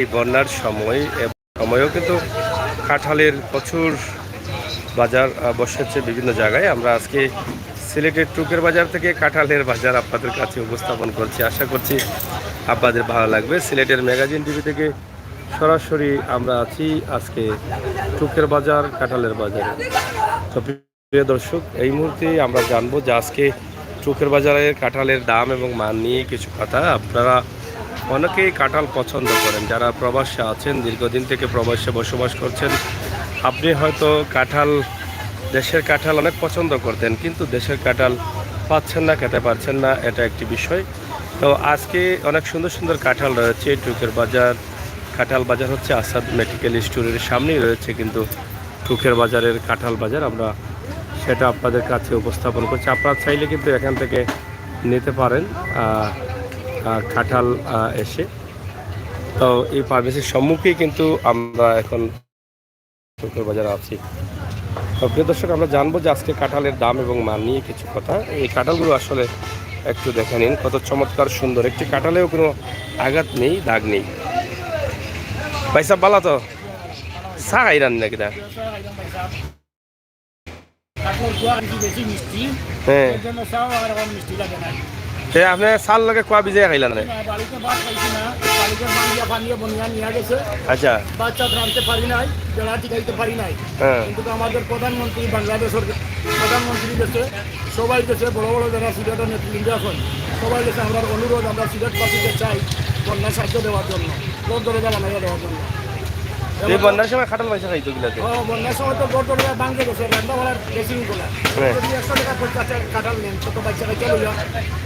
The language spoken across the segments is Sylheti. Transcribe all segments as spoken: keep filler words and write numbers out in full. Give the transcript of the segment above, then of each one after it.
এই বন্যার সময়, এ সময়ও কিন্তু কাঁঠালের প্রচুর বাজার, আহ, বসেছে বিভিন্ন জায়গায়। আমরা আজকে সিলেটের টুকের বাজার থেকে কাঁঠালের বাজার আপনাদের কাছে উপস্থাপন করছি। আশা করছি আপনাদের ভালো লাগবে। সিলেটের ম্যাগাজিন টিভি থেকে সরাসরি আমরা আছি আজকে টুকের বাজার, কাঁঠালের বাজারে। তো প্রিয় দর্শক, এই মুহূর্তে আমরা জানবো যে আজকে টুকের বাজারের কাঁঠালের দাম এবং মান নিয়ে কিছু কথা। আপনারা অনেকেই কাঁঠাল পছন্দ করেন, যারা প্রবাসে আছেন, দীর্ঘদিন থেকে প্রবাসে বসবাস করছেন, আপনি হয়তো কাঁঠাল, দেশের কাঁঠাল অনেক পছন্দ করতেন, কিন্তু দেশের কাঁঠাল পাচ্ছেন না, খেতে পারছেন না, এটা একটি বিষয়। তো আজকে অনেক সুন্দর সুন্দর কাঁঠাল রয়েছে টুকের বাজার। কাঁঠাল বাজার হচ্ছে আসাদ মেডিকেল স্টোরের সামনেই রয়েছে কিন্তু টুকের বাজারের কাঁঠাল বাজার। আমরা সেটা আপনাদের কাছে উপস্থাপন করছি। আপনারা চাইলে কিন্তু এখান থেকে নিতে পারেন, আহ, আহ, কাঁঠাল, আহ, এসে। তো এই ফার্মেসির সম্মুখেই কিন্তু আমরা এখন টুকের বাজারে আছি। তো প্রিয় দর্শক, আমরা জানবো যে আজকে কাঁঠালের দাম এবং মান নিয়ে কিছু কথা। এই কাঁঠালগুলো আসলে একটু দেখে নিন, কত চমৎকার সুন্দর। একটি কাঁঠালেও কোনো আঘাত নেই, দাগ নেই। ভাই সাহেব, ভালো তো? চা খাইরান নাকি দা? কাঁঠালের কুয়া বেশি, বেশি মিষ্টি, হ্যাঁ। এর জন্য চাও আর এখন মিষ্টি লাগে না। তে আপনি চার লগে কুয়া ভিজাই খাইলেন না? না, বাড়িতে ভাত খাইছি না, বাড়িতে ভাত দিয়া পানিয়ে বনিয়া নিয়ে গেছে। আচ্ছা। বাচ্চা রাঁধতে পারি নাই, বেড়া টিকাইতে পারি নাই। হ্যাঁ। কিন্তু আমাদের প্রধানমন্ত্রী, বাংলাদেশের প্রধানমন্ত্রী গেছে, সবাই গেছে, বড় বড় যারা সিলেটের নেতৃবৃন্দ আছেন, সবাই গেছে। আমরা অনুরোধ, আমরা সিলেটবাসীকে চাই বন্যার সাহায্য দেওয়ার জন্য, ঘর দরজা বানাইয়া দেওয়ার জন্য। এই বন্যার সময় কাঁঠাল পয়সা খাইতো কিলাতে? ও, বন্যার সময় তো ঘর দরজা ভাঙে গেছে, রান্না বাড়ার বেশি উঠবো না। হ্যাঁ। যদি একশো টাকা পঞ্চাশ টাকা কাঁঠাল নেন, ছোট বাচ্চা কাচ্চা লইয়া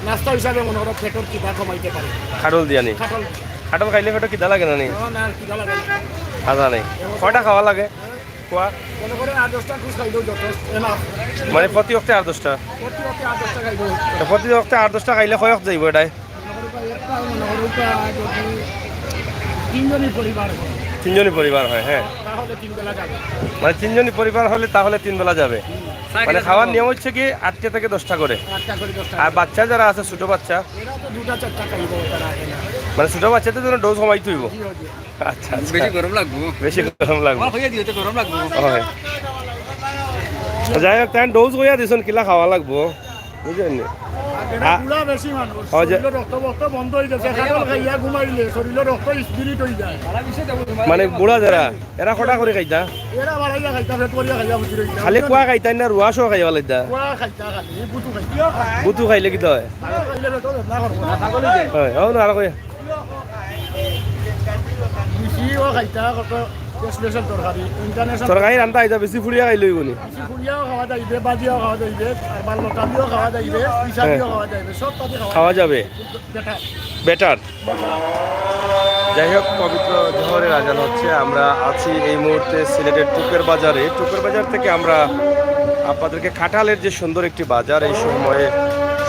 নাস্তা হিসাবে মনে করো পেটর খিদা কমাইতে পারে। কাঁঠাল দিয়া নি? কাঁঠাল। কাঁঠাল খাইলে পেটর খিদা লাগে না নি? না, না, খিদা লাগে না। খাওয়া নেই। কয়টা খাওয়া লাগে? কোয়া? মনে করে আট দশটা খুশ খাইলেও যথেষ্ট, enough। মানে প্রতি অক্তে আট দশটা? প্রতি অক্তে আট দশটা খাইলেও। তো প্রতি অক্তে আট দশটা খাইলে কয় অক্ত যাইবো এটায়? মনে করো বা একটা, মনে করো বা যদি তিনজনই পরিবার হয়। তিনজনই পরিবার হয়, হ্যাঁ। তাহলে তিন বেলা যাবে। মানে তিনজনই পরিবার হলে তাহলে তিন বেলা যাবে। মানে খাওয়ার নিয়ম হচ্ছে কি আটটা থেকে দশটা করে। আটটা করে দশটা আর করে। বাচ্চা যারা আছে, ছোট বাচ্চা? এরা তো দুটা চারটা খাইবো, তারা আগে না। মানে ছোট বাচ্চাদের জন্য ডোজ কমাইতে হইব। জি, জি। আচ্ছা, আচ্ছা। বেশি গরম লাগবো। বেশি গরম লাগবো। আমার হইয়া দিও তো গরম লাগবো। হয়। যাই হোক, তাই ডোজ কইয়া দিছন, কিলা খাওয়া লাগবো, বুঝলেন নি? আর এটা আ-, বুড়া বেশি মানুষ, হয় যে শরীরে রক্ত বক্ত বন্ধ হয়ে গেছে, কাঁঠাল খাইয়া ঘুমাইলে শরীরে রক্ত স্পিরিট হয়ে যায়। মানে বুড়া যারা, এরা কটা করে খাইতা? এরা বাড়াইয়া খাইতা, পেট করিয়া খাইয়া বুঝি রইতা। খালি কুয়া খাইতা না, রুয়া সহ খাইবা লাগতা? কুয়া খাইতা খালি, এই বুতু খাইতা। বুতু খাইলে কি হয়? খাইলে পেটও বেদনা করবো না। হয়, ও না, আর কই? বেশিও খাইতা, কত স্পেশাল তরকারি, ইন্টারন্যাশনাল। তরকারি রান্না আইতা, বেশি ফুড়িয়া খাইলে হইব নি? বেশি ফুড়িয়াও খাওয়া যাইবে, বাজিয়াও খাওয়া যাইবে, আর বাল্য টালিও খাওয়া যাইবে, পিসালিও হ্যাঁ। খাওয়া যাইবে, সব কাজে খাওয়া খাওয়া যাবে। যাবে। বেটার। বেটার। যাই হোক, পবিত্র জোহরের আজান হচ্ছে। আমরা আছি এই মুহূর্তে সিলেটের টুকের বাজারে। টুকের বাজার থেকে আমরা আপনাদেরকে কাঁঠালের যে সুন্দর একটি বাজার, এই সময়ে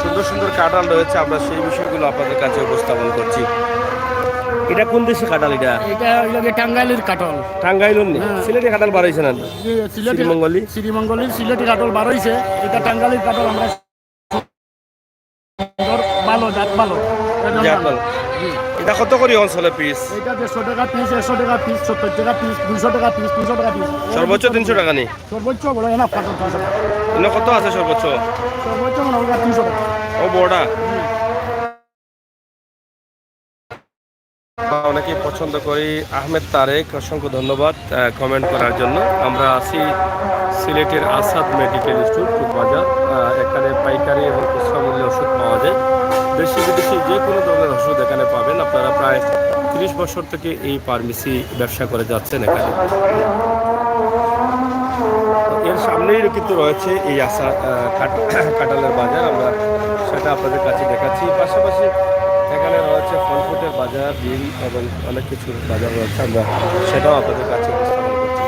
সুন্দর সুন্দর কাঁঠাল রয়েছে, আমরা সেই বিষয়গুলো আপনাদের কাছে উপস্থাপন করছি। এটা কোন দেশি কাঁঠাল এটা? এটা হইল গিয়ে টাঙ্গাইলের কাঁঠাল। টাঙ্গাইল অমনি? হ্যাঁ। সিলেটি কাঁঠাল বার হইছে না? জি, সিলেটি, শ্রীমঙ্গলী? শ্রীমঙ্গলীর সিলেটি কাঁঠাল বার হইছে। এটা টাঙ্গাইলের কাঁঠাল আমরা সুন্দর, ভালো, জাত ভালো। এর জন্য জাত ভালো। জি। এটা কত করি অঞ্চলে পিস? এটা দেড়শো টাকা পিস, একশো টাকা পিস, সত্তর টাকা পিস, দুইশো টাকা পিস, তিনশো টাকা পিস। সর্বোচ্চ তিনশো টাকা নি? সর্বোচ্চ বড় এনা পাঁচশো, তিনশো টাকা। এনে কত আছে সর্বোচ্চ? সর্বোচ্চ মনে হয় তিনশো টাকা। ও বড়টা? জি। অনেকেই পছন্দ করি। আহমেদ তারেক, অসংখ্য ধন্যবাদ, আহ, কমেন্ট করার জন্য। আমরা আছি সিলেটের আসাদ মেডিকেল স্টোর, টুক বাজার। আহ, এখানে পাইকারি এবং খুচরা মূল্যে ওষুধ পাওয়া যায়। দেশি বিদেশি যে কোনো ধরনের ওষুধ এখানে পাবেন। আপনারা প্রায় ত্রিশ বছর থেকে এই ফার্মেসি ব্যবসা করে যাচ্ছেন এখানে। এর সামনেই কিন্তু রয়েছে এই আসা, আহ, কাট-, কাঁঠালের বাজার, আমরা সেটা আপনাদের কাছে দেখাচ্ছি। পাশাপাশি এখানে রয়েছে ফল ফ্রুটের বাজার, ডিম এবং অনেক কিছুর বাজার রয়েছে, আমরা সেটাও আপনাদের কাছে উপস্থাপন করছি।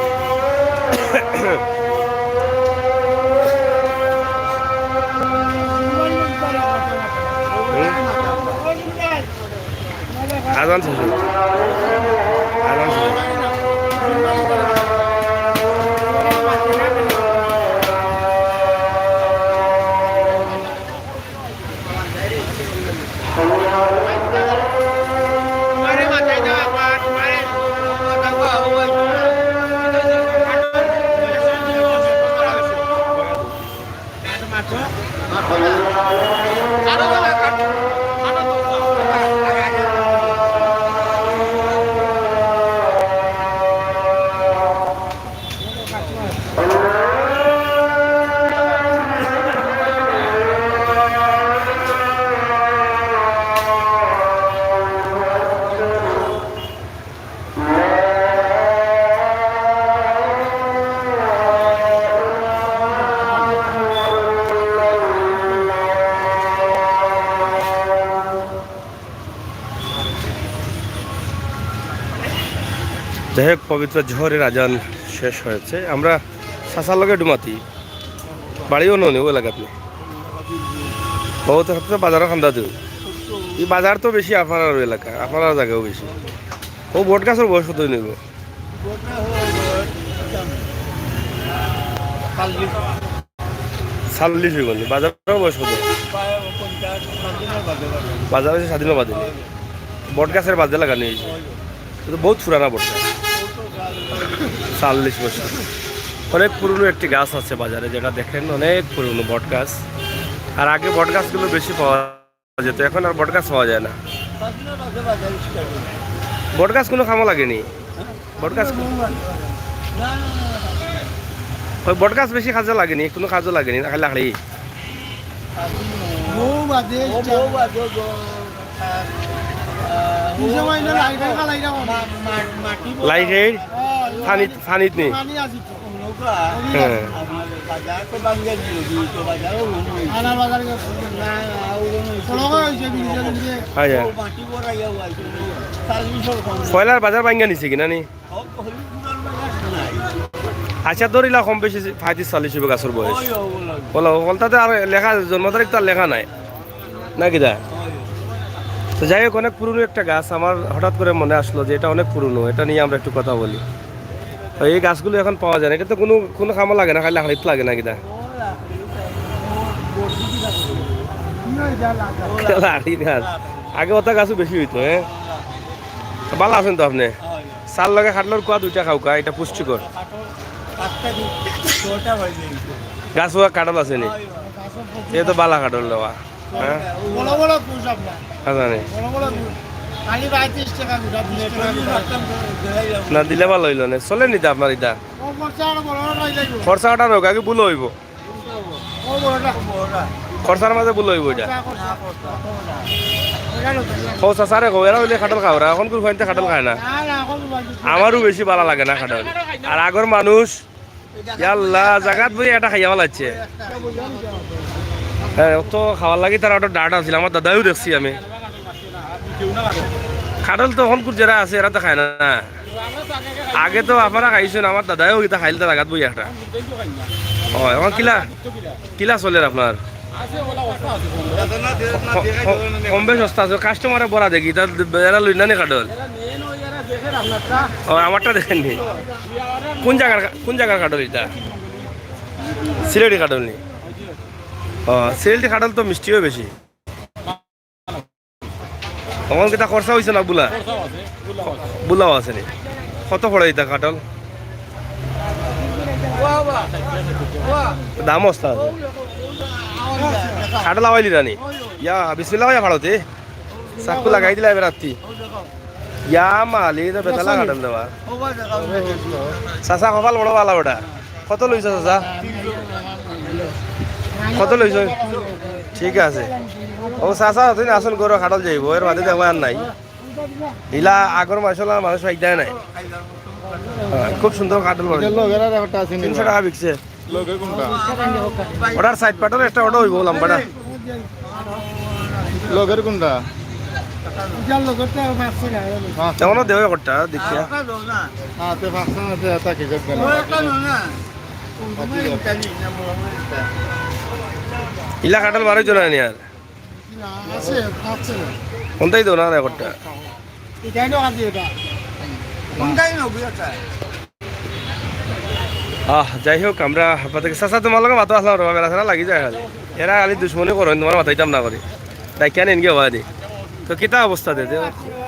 হুম? আজান শেষ হইল। আজান শেষ হইল। যাই হোক, পবিত্র জোহরের আজান শেষ হয়েছে। আমরা চাচার লগে ডুমাতি, বাড়িও ননি, ও এলাকাত নেই। ও তো সবচেয়ে বাজারর কান্দাত। এই বাজার তো বেশি আপনারার এলাকা, আপনারার জাগাও বেশি। ও বট গাছর বয়স কত অইব? চল্লিশ অইব নি? বাজারর বয়স কত? বাজার অইছে স্বাধীনর বাদে। বট গাছর বাদে লাগানি অইছে। এটা তো বহুত পুরানা বট গাছ। চল্লিশ বছর। অনেক পুরনো একটি গাছ আছে বাজারে, যেটা দেখেন অনেক পুরনো বট গাছ। আর আগে বট গাছগুলো বেশি পাওয়া যেত, এখন আর বট গাছ পাওয়া যায় না। বট গাছ কোনো কামো লাগেনি। বট গাছ কো-, ওই বট গাছ বেশি কাজে লাগেনি, কোনো কাজও লাগেনি, না খালি লাকড়ি। লাইখের পানিত, পানিত নি। হ্যাঁ। আচ্ছা। পয়লার বাজার ভাঙ্গা নিছে কিনা নি? আচ্ছা, ধরিলা কম বেশি পঁয়ত্রিশ চল্লিশ অইব গাছর বয়স। বলো, হকলতাতে আর লেখা, জন্ম তারিখ তো আর লেখা নাই। না কিতা? তো যাই হোক, অনেক পুরনো একটা গাছ। আমার হঠাৎ করে মনে আসলো যে এটা অনেক পুরনো, এটা নিয়ে আমরা একটু কথা বলি। তো এই গাছগুলো এখন পাওয়া যায় না, এটা তো কোনো, কোনো কামো লাগে না, খালি লাকড়িত লাগে না কিতা? লাকড়ি গাছ। আগে অতা গাছও বেশি অইতো, হ্যাঁ? তো ভালা আছইন তো আপনে? চার লগে খাটলর কুয়া দুইটা খাউক্কা, এটা পুষ্টিকর। গাছ অওয়া খাটল আছে নি? এ তো ভালা খাটল দেওয়া। হ্যাঁ? বড় বড় পুষ আপনার। হ্যাঁ, জানি। বড় বড় পুষ। খালি পঁয়ত্রিশ টাকা গোটা, বিশ টাকা গোটা। না দিলে ভালা অইলো না। চলে নিতে আপনার ইটা। ও খরচা আরো বড় বড় অই যাইবো। খরচা ওটা হোক, আগে ভুল অইব। ও বড়টা। খরচার মাঝে ভুল অইব এটা। খরচা, খরচা। ওটা লোক। খরচা সারে কও, এরা অইলে খাটল খাওরা, এখন কুরবানিতে খাটল খায় না। না, না, এখন কুরবানিতে। আমারও বেশি ভালা লাগে না খাটল। আর আগর মানুষ ইয়াল্লা, জাগাত বই এটা খাইয়া ফালাইছে। হ্যাঁ, অত খাওয়ার লাগি তারা অত ডাট আছিল, আমার দাদাইও দেখছি আমি। খাটল তো অখন যেরা আছে, এরা তো খায় না। আগে তো আপনারা খাইছইন, আমার দাদাইও ইতা খাইল তার জাগাত বই একটা। ও, এখন কিলা, কিলা চলের আপনার? ক-, ক-, কম বেশ সস্তা আছে, কাস্টমারে বড়া দেখি, তার এরা লই না নি খাটল। ও, আমারটা দেখেননি। কোন জাগার, কোন জাগার খাটল ইটা? সিলেটি খাটল নি? ও, সিলেটি খাটল তো মিষ্টিও বেশি। অখন কিতা খরচা অইছে না বুলা? বুলাও আছে নি? কত পড়ে ইটা খাটল? দাম অস্তা আছে। খাটল আওয়াইলি রানি। ইয়া, বিসমিল্লাহ কইয়া ফাড়তে। চাকু লাগাই দিলা এবার রাত্তি। ইয়া মালি, তো বেতালা কাটন দেওয়া। চাচা, কপাল বড় ভালা ওটা। কত লইছো চাচা? কত লইছো? ঠিক আছে। ও চাচা, তুমি আসুন করো, খাটল যাইব, এর বাদে দেখো আর নাই। ইলা আগর মাসাল্লাহ মানুষ পাইতাই নাই। হ্যাঁ, খুব সুন্দর খাটল বড়। এটা লোকেরা একটা আছে নি? তিনশো টাকা বিকছে। লগের কোনটা? ওটার সাইড পাটর একটা, ওটা অইব লম্বাটা। লগের কোনটা? এটার লগের তো মারছে না, এর লগের। হ্যাঁ। এখনো দেওয়া একটা, দেখিয়া। হ্যাঁ, তে পাঁচশো না, তে এটা কি করবে না? ইলা খাটল বারো জন আনি আর। না, আছে, আছে। কোনটাই দেও না, না, একটা। এটাই না, আছে এটা। কোনটাই না, বুঝা যায়। আহ, যাই হোক, আমরা আপনাদেরকে, চাচা, তোমার লগে মাতো আসলাম রে, বেলা ছাড়া লাগি যায় খালি। এরা খালি দুশমনি করইন, তোমার মাথাইতাম না করি। ডাকিয়া নেন গিয়ে হওয়া দি। তো কিতা অবস্থা দে? দে,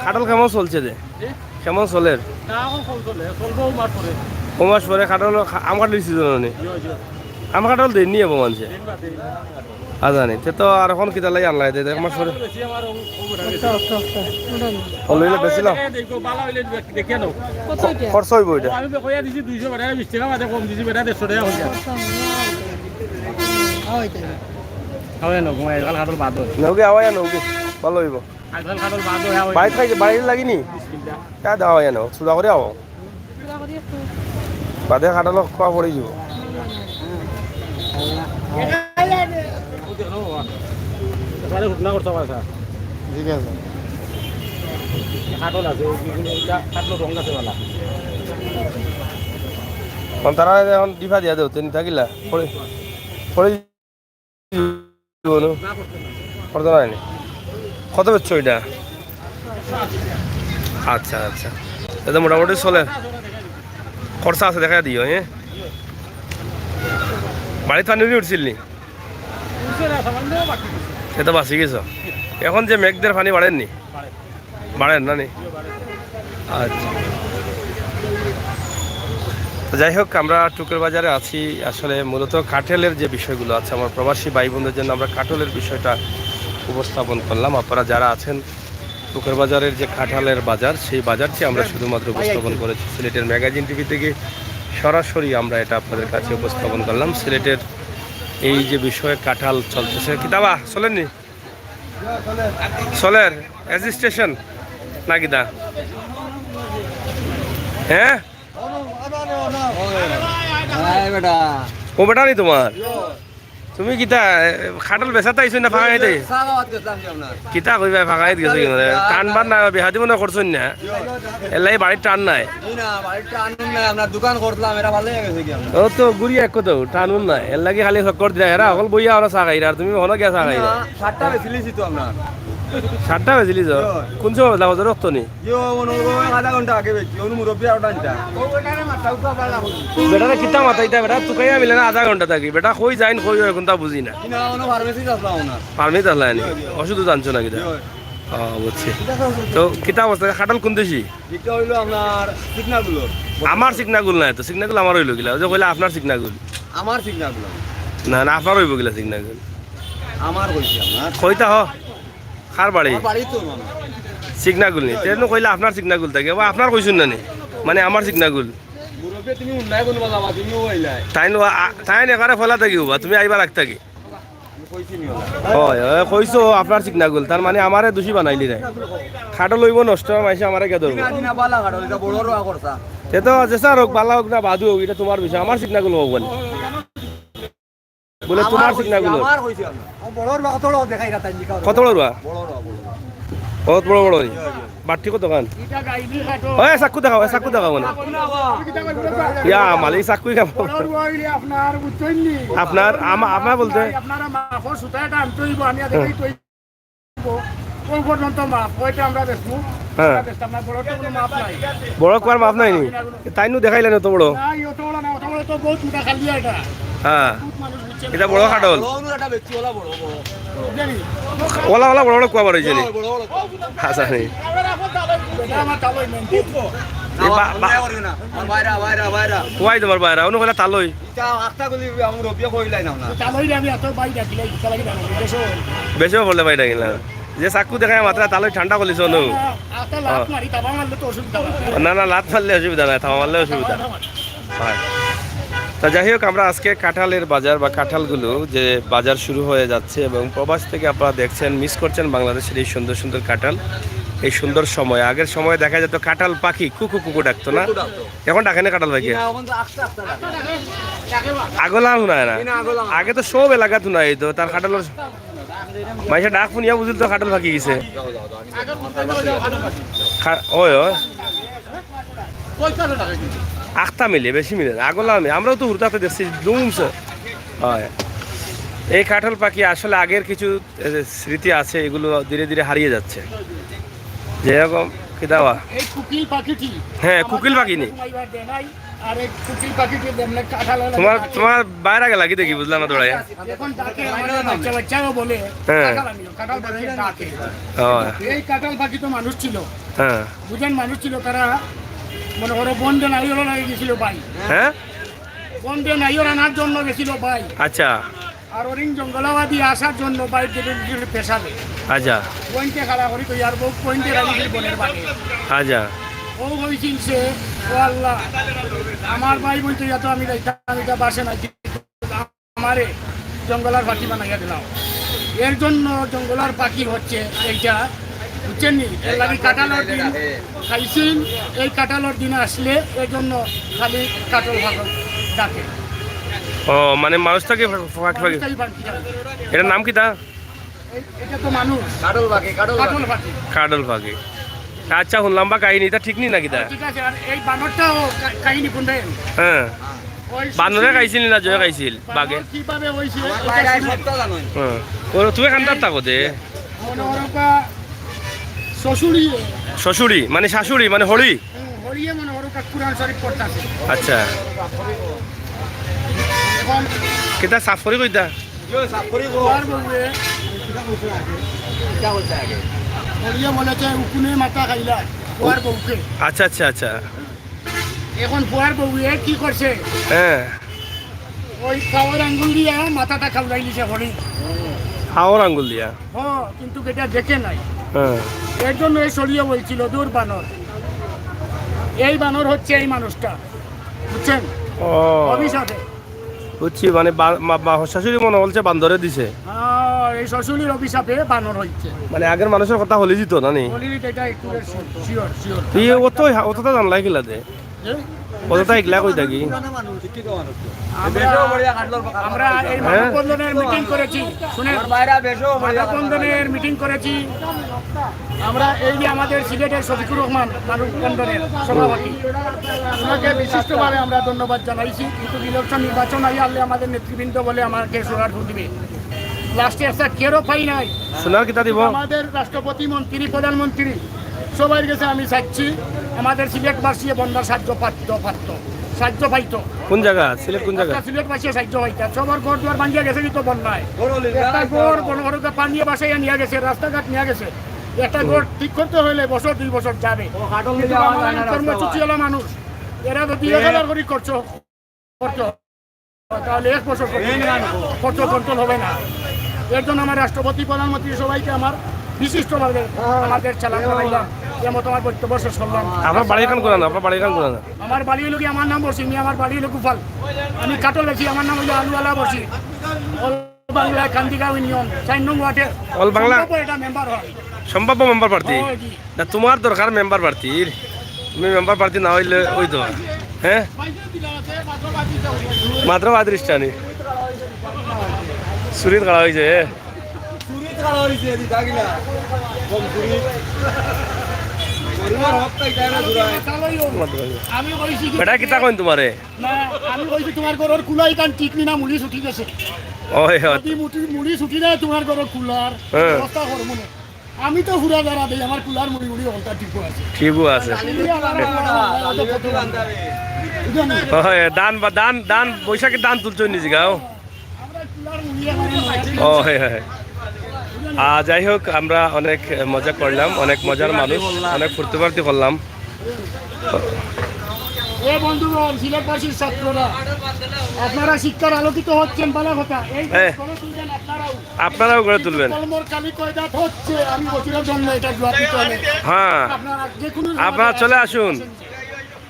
খাটল কেমন চলছে দে? কেমন চলের? না, এখন কম চলে, চলবো ও মাস পরে। ও মাস পরে খাটল, খা-, আম কাটল দিছি জানো নি? জি, জি। আম কাটল দেননি এবং মানছে। দিন বাদে। আ, জানি। তে তো আর এখন কিতা লাগি আনলাই দে, এক মাস পরে। বেশি আমার ও, ও গোটা বেশি। আচ্ছা, আচ্ছা, আচ্ছা। ওটা না। ও লইলে বেশিলাম। দেখো, বালা হইলে দেখ-, দেখিয়া নাও। কত এটা? খরচ অইব এটা? আমি তো কইয়া দিছি দুইশো বেটা, বিশ টাকা বাদে কম দিছি বেটা, দেড়শো টাকা হইয়া। আচ্ছা, না, ওইটাই। খাওয়াই নাও, ঘুমাই, কাল খাটল বাদ হয়। নেওগি, আওয়াই নেওগি। ভালা অইব। আজকাল খাটল বাদ হয়, আওয়াই। বাইরে খাইছে, বাইরে লাগিনি? বিশ মিনিট। তা দাও, এনো, সুদা করে আও। বাদে খাটল খোয়া পড়ি যাব। তাহলে ঘটনা করতে পারে, স্যার। ঠিক আছে। খাটল আছে, ওই যে, ওইটা খাটল রং আছে বালা। এখন তারা এখন ডিফা দিয়া দেও, তিনি থাকিলা। পরে, পরে দিব নু। করতে নাইনি। কত বেচছো এটা? আচ্ছা, আচ্ছা। এটা মোটামুটি চলে। খরচা আছে, দেখা দিও, হ্যাঁ? বাড়িত পানি উঠছিল নি? সে তো বাঁচি গেছো। এখন যে মেঘদের পানি বাড়ের নি? বাড়ের না নি? আচ্ছা। তো যাই হোক, আমরা টুকের বাজারে আছি। আসলে মূলত কাঠলের যে বিষয়গুলো আছে, আমার প্রবাসী ভাই বোনদের জন্য আমরা কাঠলের বিষয়টা উপস্থাপন করলাম। আপনারা যারা আছেন টুকের বাজারের যে কাঁঠালের বাজার, সেই বাজারটি আমরা শুধুমাত্র উপস্থাপন করেছি সিলেটের ম্যাগাজিন টিভি থেকে। সরাসরি আমরা এটা আপনাদের কাছে উপস্থাপন করলাম। সিলেটের এই যে বিষয়ে কাঁঠাল চলতেছে, কিতাবা চলেননি? চলের রেজিস্ট্রেশন না কিতা? হ্যাঁ, বেটা। ও বেটা নি তোমার? তুমি কিতা, এ, কাঁঠাল বেচাত আইছো না ফাঁকা খাইতে? চা খাওয়াত গেছিলাম কি আপনার? কিতা কইবা, ফাঁকা খাইতে গেছো কি মানে? টান বার না, বিয়া শাদী মনে করছো না? এর লাগি বাড়ির টান নাই। জি না, বাড়ির টান নাই, আপনার দোকান করছিলাম, এটা ভালো হয়ে গেছে কি আপনার? ও তো গুড়ি এক তো, টান নাই। এর লাগি খালি চক্কর দিরা, এরা অকল বইয়া ওরা চা খাইরা, আর তুমি হনো গিয়া চা খাইরা। না, সাতটা বেচিলিছি তো আপনার। সাতটা বেচিলি তো? জি। কোন সময় বেচলা, হজর রক্ত নি? ইয়ো, মনে করো, আধা ঘন্টা আগে বেচছি, অনু মুরব্বী আর টানটা। বেটারে কিতা মাতাইতা, বেটা তুকাইয়া মিলে না আধা ঘন্টা থাকি। বেটা কই যাইন, কই অয়, কোনটা বুঝি না। কি না, অনু ফার্মেসি আসলাম না। ফার্মেসি আসলাম নি? ইয়ো, ইয়ো। ওষুধ আনছো না কিতা? ইয়ো। ও, বুঝছি। তো কিতা অবস্থা, কাঁঠাল কোন দেশি? এটা হইলো আপনার সিগনালগুলো। আমার সিগনাগুল নাই তো, সিগনাগুল আমার হইলো কিলা? ওই যে কইলা আপনার সিগনাগুল। আমার সিগনালগুলো। না, না, আপনার হইব কিলা সিগনাগুল? আমার কইছি আপনার। কইতা হ। কার বাড়ি? আমার বাড়ি তো মামা। সিগনাগুল নি। তেন কইলা আপনার সিগনাগুল থাকে। ও আপনার কইছুন না নি? মানে আমার সিগনাগুল। মুরব্বী তুমি উন্নয় করবা যাবা, তুমি ওইলাই। তাইন ও আ-, তাইন একারে ফলা থাকি হবা, তুমি আইবা রাখ থাকি। আমি কইছি নি ওলা। ওই, ওই, কইছো আপনার সিগনাগুল। তার মানে আমারে দোষী বানাইলি রে। কাঁঠাল লইব নষ্ট, মাইসে আমারে কে ধরবো? দিনা দিনা বালা কাঁঠাল, এটা বড় রোয়া করছা। তে তো যে স্যার হোক, বালা হোক না বাদু হোক, এটা তোমার বিষয়। আমার সিগনাগুল হোক বলে। বলে, "তোমার আমার সিগনাগুলো।" আমার কইছি আমি। ও বড় রোয়া কত বড় দেখাই না, তাই নিকা কত বড় রোয়া? বড় রোয়া, বড় রোয়া। বহুত বড় বড় নি। বাট্টি কত খান? ওই চাকু দেখাও, ওই চাকু দেখাও মানে। ইয়া, মালিক চাকুই খাবো। বড় রোয়া হইলে আপনার, বুঝছেন নি? আপনার, আমা-, আপনার বলতে? আপনারা মাফর সুতা এটা আনতে হইব, আমি আর হ্যাঁ। দেখি তো কোন পর্যন্ত মাপ, ওইটা আমরা বেচবো। হ্যাঁ। আমরা বেচতাম না, বড় তো কোনো মাপ নাই। বড় কুয়ার মাপ নাই নি? তাই নু দেখাইলেন অত বড়। না, এই অত বড় না, অত বড় তো বহুত মোটা খালি এটা। হ্যাঁ। বহুত মানুষ বুঝছে না। এটা বড় কাঁঠাল। বড় বড় এটা বেচছি, ওলা বড়, বড়। বুঝলি? ওলা, ওলা বড় বড় কুয়া বার হইছে নি? বড় বড়। আচ্ছা, নি। এটা আমার কালো মেন। এই বা-, বা-, আমার বাইরা, বাইরা, বাইরা। কুয়াই তোমার বাইরা, অনু কইলা তালই। ইটা আখতা গুলি আমি রবিয়া কইলাই না, না। তালই আমি এত বাইরা দিলাই, ইটা লাগি না, বেশি। বেশি পড়লে বাইরা গেলাম। যে চাকু দেখায় মাত্র তালই ঠান্ডা করলিস অনু। আখতা লাত হ্যাঁ। মারি, তাবা মারলে তো অসুবিধা হয়। না, না, লাত মারলে অসুবিধা নাই, তাবা মারলে অসুবিধা। হয়। তা যাই হোক, আমরা আজকে কাঁঠালের বাজার বা কাঁঠালগুলো যে বাজার শুরু হয়ে যাচ্ছে এবং প্রবাস থেকে আপনারা দেখছেন, মিস করছেন বাংলাদেশের এই সুন্দর সুন্দর কাঁঠাল, এই সুন্দর সময়। আগের সময় দেখা যেত কাঁঠাল পাখি কুকু কুকু ডাকতো না, এখন ডাকে না কাঁঠাল পাখি। না, এখন তো আস্তে আস্তে ডাকে। আগলা হুনায় না, না, আগলা। আগে তো সব এলাকা হুনায় তো তার কাঁঠাল। মাইসে ডাক শুনিয়া বুঝিল তো কাঁঠাল পাকি গেছে। খা-, ওই, ওই। আখতা মিলে, বেশি মিলে না। আগলা আমি, আমরাও তো হুরুতাতে দেখছি, জমছে। হয়। এই কাঁঠাল পাখি আসলে আগের কিছু, এ, স্মৃতি আছে, এগুলো ধীরে ধীরে হারিয়ে যাচ্ছে। যেরকম, কি দাওয়া? এই কুকিল পাখিটি হ্যাঁ, আমার কুকিল পাখি নি। তোমার বাড়ির দেনাই। আর এই কুকিল পাখিটি এমনি কাঁঠাল হলে তোমার, ডাকে। তোমার বাইরে গেলা কি দেখি, বুঝলাম না তো ভাই। এখন ডাকে, আমাদের বাচ্চা বাচ্চাও বলে, হ্যাঁ। কাঁঠাল আনিও, কাঁঠাল পাখি ডাকে। ও। এই কাঁঠাল পাখি তো মানুষ ছিল। হ্যাঁ। বুঝেন, মানুষ ছিল, তারা মনে করো বন্দে নাইওর লাগি গেছিল ভাই। হ্যাঁ? বন্দে নাইওর আনার জন্য গেছিল ভাই। আচ্ছা। আর ওরিং জঙ্গলাবাদী আসার জন্য বাইর গেটে গেটে পেশাবে। আচ্ছা। পয়েন্টে খাড়া করি তো ইয়ার বউ পয়েন্টে রাখি বনের বাটে। আচ্ছা। ও হয়েছিল সে, "ও আল্লাহ, আমার ভাই বলতে যত আমি যাইতাম, এটা বাসে নাই, আমারে জঙ্গলার পাখি বানাইয়া দিলাম।" এর জন্য জঙ্গলার পাখি হচ্ছে এইটা, বুঝছেন নি? এর লাগি কাঁঠালর দিন খাইছেন, এই কাঁঠালর দিন আসলে এর জন্য খালি কাঁঠাল ফাঁকল ডাকে। ও, মানে মানুষ থাকে ফাঁকি ফাঁকি। মানুষ থাকে ফাঁকি ডাকে। এটার নাম কি তা? এই, এটা তো মানুষ। কাঁঠাল পাখি, কাঁঠাল পাখি। কাঁঠাল পাখি। কাঁঠাল পাখি। আচ্ছা, হুনলাম বা কাহিনী, ইটা ঠিক নি না কিতা? ঠিক আছে, আর এই বানরটাও কা-, কাহিনী হুনবেন। হ্যাঁ। ওই বানরে খাইছিল না, জয়ে খাইছিল, বানর বাঘে? কিভাবে হইছে, আমার এটা বাইরে শুনেন। সবটা জানোই। হ্যাঁ। ও, তুমি কান্দার থাকো দে। মনে করো কা-, শ্বশুরি। শ্বশুরি, মানে শাশুড়ি, মানে হরি? হুম, হরিয়ে মনে করো কা-, কোরআন শরীফ পড়তাছে। আচ্ছা। এখন কিতা সাফ করি কইতা? ওর বউয়ে, হরিয়ে বলেছে, "উকুনে মাথা খাইলা", ওর বউকে। আচ্ছা, আচ্ছা, আচ্ছা। এখন ফুয়ার বউয়ে কি করছে? হ্যাঁ। ওই পাওর আঙ্গুল দিয়া মাথাটা খাওয়াই নিছে হরি। পাওর আঙ্গুল দিয়া? হ্যাঁ, কিন্তু এটা দেখে নাই। হ্যাঁ। এর জন্য এই সরিয়ে বলছিল, "দূর বানর।" এই বানর হচ্ছে এই মানুষটা, বুঝছেন? ও। অভিশাপে। বুঝছি, মানে বা-, মা-, বা-, শাশুড়ি মনে বলছে বান্দরে দিছে। হ্যাঁ, এই শ্বশুরির অভিশাপে বানর হইছে। মানে আগের মানুষের কথা হলি দিত না নি? হলি দিত, এটা একটু শিওর, শিওর। তুই অত, অতটা জানলাই কিলা দে? এ? অতটা এগুলা কই থাকি? আমরা, আমরা এই হ্যাঁ? মানববন্ধনের মিটিং করেছি। শুনে, মানববন্ধনের মিটিং করেছি। আমরা এই যে আমাদের সিলেটের শফিকুর রহমান মানববন্ধনের সভাপতি, ওনাকে বিশিষ্টভাবে আমরা ধন্যবাদ জানাইছি। কিন্তু ইলেকশন নির্বাচন আইয়া আনলে আমাদের নেতৃবৃন্দ বলে আমাকে সোনার ভোট দিবে। লাস্টে একটা কেরও পাই নাই। সোনার কিতা দিব? আমাদের রাষ্ট্রপতি, মন্ত্রী, প্রধানমন্ত্রী সবার গেছে আমি চাচ্ছি, আমাদের সিলেটবাসী বন্যার সাহায্য পাত্র, পাত্র, সাহায্য পাইতো। কোন জায়গা? সিলেট কোন জায়গা? একটা সিলেটবাসী সাহায্য পাইতো। সবার ঘর দুয়ার ভাঙিয়া গেছে কিন্তু বন্যায়। একটা ঘর বনঘরকে পানিয়ে ভাসাইয়া নিয়ে গেছে, রাস্তাঘাট নিয়ে গেছে। একটা ঘর ঠিক করতে হইলে বছর দুই বছর যাবে। কিন্তু আমার কর্মসূচিওয়ালা মানুষ, এরা যদি এক হাজার করে খরচ করতে হয়, তাহলে এক বছর করতে হবে। খরচ কন্ট্রোল হবে না। এর জন্য আমার রাষ্ট্রপতি, প্রধানমন্ত্রী সবাইকে আমার বিশিষ্টভাবে আমাদের চালান বানাইলাম। এ মতো আমার বক্তব্য শেষ করলাম। আপনার বাড়ি কান করানো, আপনার বাড়ি কান করানো? আমার বাড়ি হলো কি, আমার নাম বসি, আমি, আমার বাড়ি হলো গোপাল। আমি কাটল আছি, আমার নাম হলো আলুওয়ালা বসি। অল বাংলা কান্দিগাঁও ইউনিয়ন, চার নং ওয়ার্ডের অল বাংলা? সম্ভাব্য এটা মেম্বার হয়। সম্ভাব্য মেম্বার প্রার্থী? হয় জি। না, তোমার দরকার মেম্বার প্রার্থীর। তুমি মেম্বার প্রার্থী না হইলে ওই তো, হ্যাঁ? মাত্র পঁয়ত্রিশটা নি। চুরিত খাড়া হয়েছে, হ্যাঁ? চুরিত খাড়া হয়েছে, দিতা কিলা? কম চুরি। গরিবর হক তাই তাই না ঘুরায়। মাত্র। আমি কইছি কি বেটা, কিতা কইন তোমারে? না, আমি কইছি তোমার ঘরর কুলাই কান ঠিক নি না, মুড়ি ছুটি গেছে। ওই, ওই। যদি মুটি-, মুড়ি ছুটি দেয় তোমার ঘরর কুলার, হ্যাঁ। ব্যবস্থা করবো না। আমি তো হুরা দাঁড়া দেই, আমার কুলার মুড়ি মুড়ি হলতা ঠিক আছে। ঠিকও আছে। এই যে আমার, আমার, আমার, আমার, বুঝলেন? ওই, ধান বা ধান, ধান, বৈশাখের ধান তুলছো নিজে গাও? আমরা কুলার মুড়ি আমার ও, হ্যাঁ, হ্যাঁ। আহ, যাই হোক, আমরা অনেক মজা করলাম, অনেক মজার মানুষ, অনেক ফুর্তি ফার্তি করলাম। এ বন্ধুগণ, সিলেটবাসীর ছাত্ররা, আপনারা শিক্ষার আলোকিত হচ্ছেন, ভালো কথা। এই হ্যাঁ। গড়ে তুলবেন আপনারাও। আপনারাও গড়ে তুলবেন। কলমর কালি কয় জাত হচ্ছে, আমি বছরের জন্য এটা জবাব দিতে হবে। হ্যাঁ। আপনারা যে কোনো আপনারা চলে আসুন।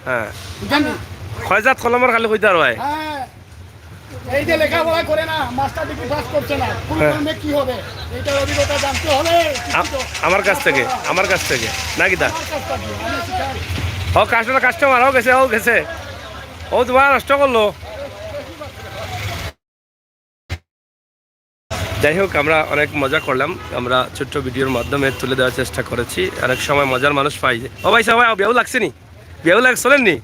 হ্যাঁ। বুঝলেন? কয় জাত কলমর কালি কইতে পারো ভাই? হ্যাঁ। এই যে লেখাপড়া করে না, মাস্টার ডিগ্রি পাস করছে না, কোন হ্যাঁ। কর্মে কি হবে, এটা অভিজ্ঞতা জানতে হবে। আ-, আমার কাছ থেকে, আমার কাছ থেকে। না কিতা? আমার কাছ থেকে, আমি শিখাই। ও, কাস্টমার, কাস্টমার, ও গেছে, ও গেছে। ও তোমার নষ্ট করলো। যাই হোক, আমরা অনেক মজা করলাম। আমরা ছোট্ট ভিডিওর মাধ্যমে তুলে দেওয়ার চেষ্টা করেছি। অনেক সময় মজার মানুষ পাই যে, ও ভাই, সবাই বিয়াও লাগছে নি? বিয়াও লাগ চলেন নি?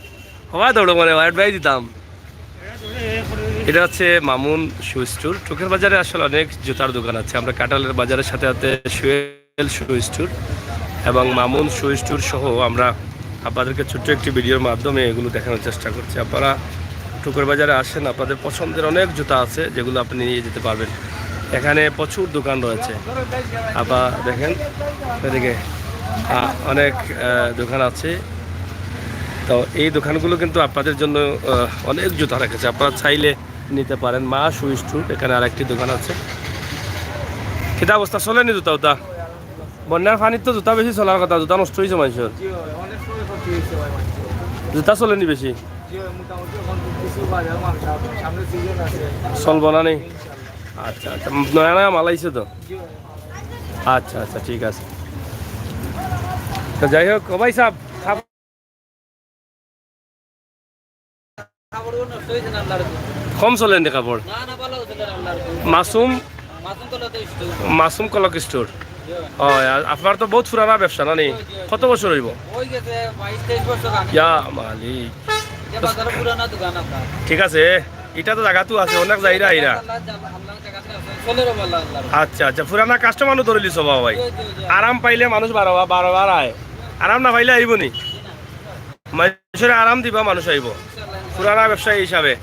হবা দৌড়ো মনে হয়, ভাই দিতাম। এটা হচ্ছে মামুন শু স্টোর। টুকের বাজারে আসলে অনেক জুতার দোকান আছে। আমরা কাটালের বাজারের সাথে সাথে সুয়েল শু স্টোর এবং মামুন শু স্টোর সহ আমরা আপনাদেরকে ছোট্ট একটি ভিডিওর মাধ্যমে এগুলো দেখানোর চেষ্টা করছি। আপনারা টুকের বাজারে আসেন, আপনাদের পছন্দের অনেক জুতা আছে যেগুলো আপনি নিয়ে যেতে পারবেন। এখানে প্রচুর দোকান রয়েছে, আপনারা দেখেন এদিকে, আহ, অনেক, আহ, দোকান আছে। তো এই দোকানগুলো কিন্তু আপনাদের জন্য, আহ, অনেক জুতা রেখেছে, আপনারা চাইলে নিতে পারেন। মা শু স্টোর, এখানে আরেকটি দোকান আছে। কিতা অবস্থা, চলেনি জুতা উতা? বন্যার পানির তো জুতা বেশি চলার কথা, জুতা নষ্ট হয়েছে মানুষের। জি ভাই, অনেক সময় ক্ষতি হয়েছে ভাই মানুষের। জুতা চলেনি বেশি? জি ভাই, মোটামুটি এখন কিছু বাজার মাল সামনে সিজন আছে। চলবো না নি? ইনশাল্লাহ। আচ্ছা, আচ্ছা, নয়া নয়া মাল আইছে তো? জি ভাই। আচ্ছা, আচ্ছা, ঠিক আছে। তো যাই হোক, ও ভাই সাহেব, কাপড় নষ্ট হয়েছে না আল্লাহর হুকুমে। কম চলেন নি কাপড়? না, না, ভালো চলে আল্লাহর হুকুমে। মাসুম? মাসুম কলক স্টোর। মাসুম কলক স্টোর। ও, আপনার তো বহুত পুরানা ব্যবসা, না নি? কত বছর অইবো? ইয়া মালিক। ঠিক আছে, ইটা তো জাগাত আছে, অনেক যাইরা আইরা। আচ্ছা, আচ্ছা, পুরানা কাস্টমারও ধরিলিছো বাবা ভাই। আরাম পাইলে মানুষ বারবার, বারবার আয়, আরাম না পাইলে আইবো নি। মানুষরে আরাম দিবা, মানুষ আইবো। পুরানা ব্যবসায়ী হিসাবে।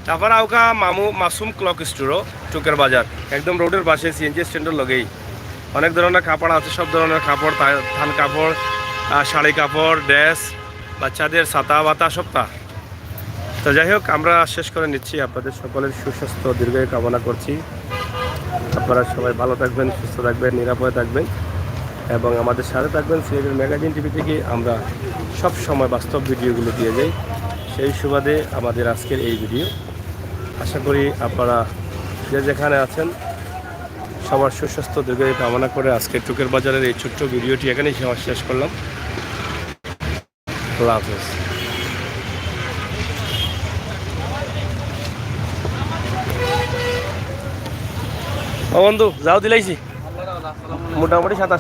তারপর আউকা মামু মাসুম ক্লক স্টোরও, চুকের বাজার, একদম রোডের পাশে, সিএনজি স্ট্যান্ডের লগেই। অনেক ধরনের কাপড় আছে, সব ধরনের কাপড়, তা-, থান কাপড়, আহ, শাড়ি কাপড়, ড্রেস, বাচ্চাদের ছাতা বাতা সবটা। তো যাই হোক, আমরা শেষ করে নিচ্ছি। আপনাদের সকলের সুস্বাস্থ্য দীর্ঘায়ু কামনা করছি। আপনারা সবাই ভালো থাকবেন, সুস্থ থাকবেন, নিরাপদে থাকবেন এবং আমাদের সাথে থাকবেন সিলেটের ম্যাগাজিন টিভি থেকে। আমরা সব সময় বাস্তব ভিডিওগুলো দিয়ে যাই, সেই সুবাদে আমাদের আজকের এই ভিডিও। আশা করি আপনারা যে যেখানে আছেন, সবার সুস্বাস্থ্য দীর্ঘায়ু কামনা করে আজকে চুকের বাজারের এই ছোট্ট ভিডিওটি এখানেই সে-, শেষ করলাম। আল্লাহ হাফেজ। ও বন্ধু, যাও দিলাইছি মোটামুটি সাতাশ।